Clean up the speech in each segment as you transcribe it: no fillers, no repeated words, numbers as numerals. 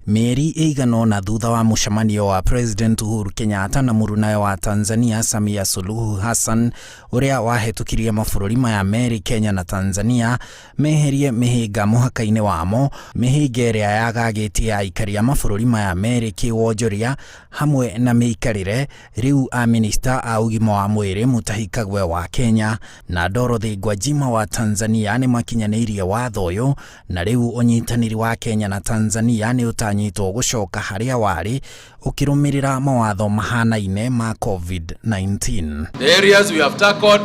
Mĩeri ĩigana ũna thutha wa mũcemanio wa President Uhuru Kenyatta na mũrunawe wa Tanzania Samia Suluhu Hassan ũrĩa wahĩtũkirie mabũrũri maya merĩ Kenya na Tanzania meherie mĩhĩnga mũhaka-inĩ wamo, mĩhĩnga ĩrĩa yagagĩtie aikari a mabũrũri maya merĩ kĩwonjoria hamwe na mĩikarĩre. Rĩu amĩnĩsta a ũgima wa mwĩrĩ Mutahi Kagwe wa Kenya na Dorothy Gwajima wa Tanzania nĩ makinyanĩirie watho ũyũ, na rĩu ũnyitanĩri wa Kenya na Tanzania nĩ ũtanyĩtwo gũcoka harĩa warĩ ũkĩrũmĩrĩra mawatho mahanaine ma COVID-19. The areas we have tackled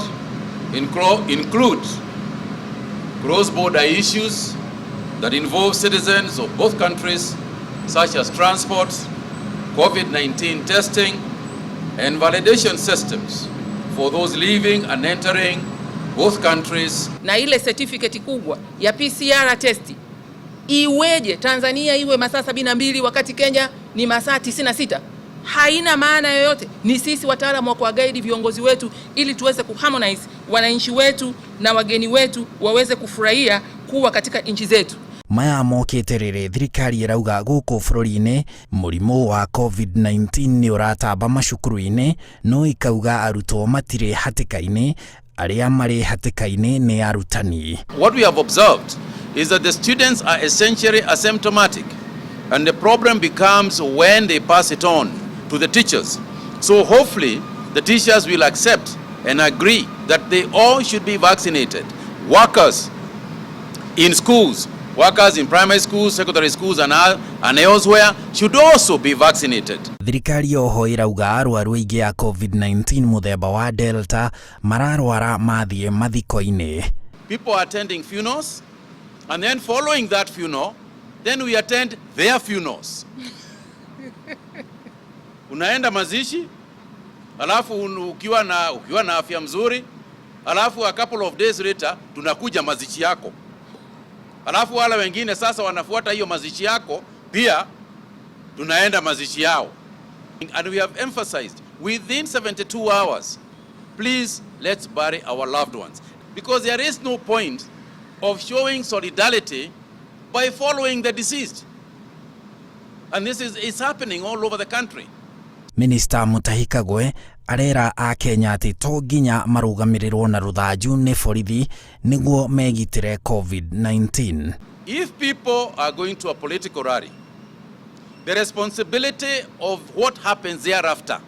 include cross-border issues that involve citizens of both countries, such as transport, COVID-19 testing, and validation systems for those leaving and entering both countries. Na ile certificate kubwa ya PCR test iweje Tanzania iwe masaa 72 wakati Kenya ni masaa 96? Haina maana yoyote. Ni sisi wataalamu wa kuwaguide viongozi wetu ili tuweze kuharmonize wananchi wetu na wageni wetu waweze kufurahia kuwa katika nchi zetu. Maya mokĩte rĩrĩ thirikari ĩrauga gũkũ bũrũri-inĩ mũrimũ wa COVID-19 nĩ ũratamba macukuru-inĩ, no ikauga arutwo matirĩ hatĩka-inĩ, arĩa marĩ hatĩka-inĩ nĩ arutani. What we have observed is that the students are essentially asymptomatic, and the problem becomes when they pass it on to the teachers. So hopefully the teachers will accept and agree that they all should be vaccinated. Workers in schools, workers in primary schools, secondary schools and elsewhere should also be vaccinated. Thirikari oho ĩrauga arwaru aingĩ a COVID-19 mũthemba wa Delta mararwara mathiĩ mathiko-inĩ. People are attending funerals, and then following that funeral, then we attend their funerals. Unaenda mazishi, alafu ukiwa na afya mzuri, alafu a couple of days later tunakuja mazishi yako. Alafu wale wengine sasa wanafuata hiyo mazishi yako, pia tunaenda mazishi yao. And we have emphasized within 72 hours, please, let's bury our loved ones. Because there is no point of showing solidarity by following the deceased. And this is happening all over the country. Minista Mutahi Kagwe arera akenya atĩ to nginya marũgamĩrĩrwo na rũthanju nĩ borithi nĩguo megitĩre COVID-19. If people are going to a political rally, the responsibility of what happens thereafter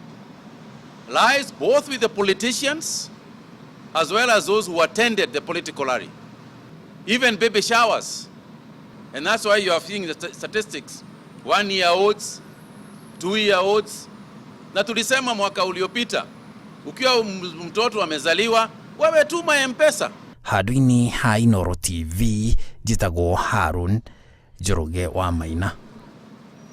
lies both with the politicians as well as those who attended the political rally. Even baby showers. And that's why you are seeing the statistics. 1-year-olds, 2-year-olds. Na tulisema mwaka uliopita, ukiwa mtoto amezaliwa, wewe tuma M-Pesa. Handũ-inĩ ha Inooro TV, njĩtagwo Harun Njoroge wa Maina.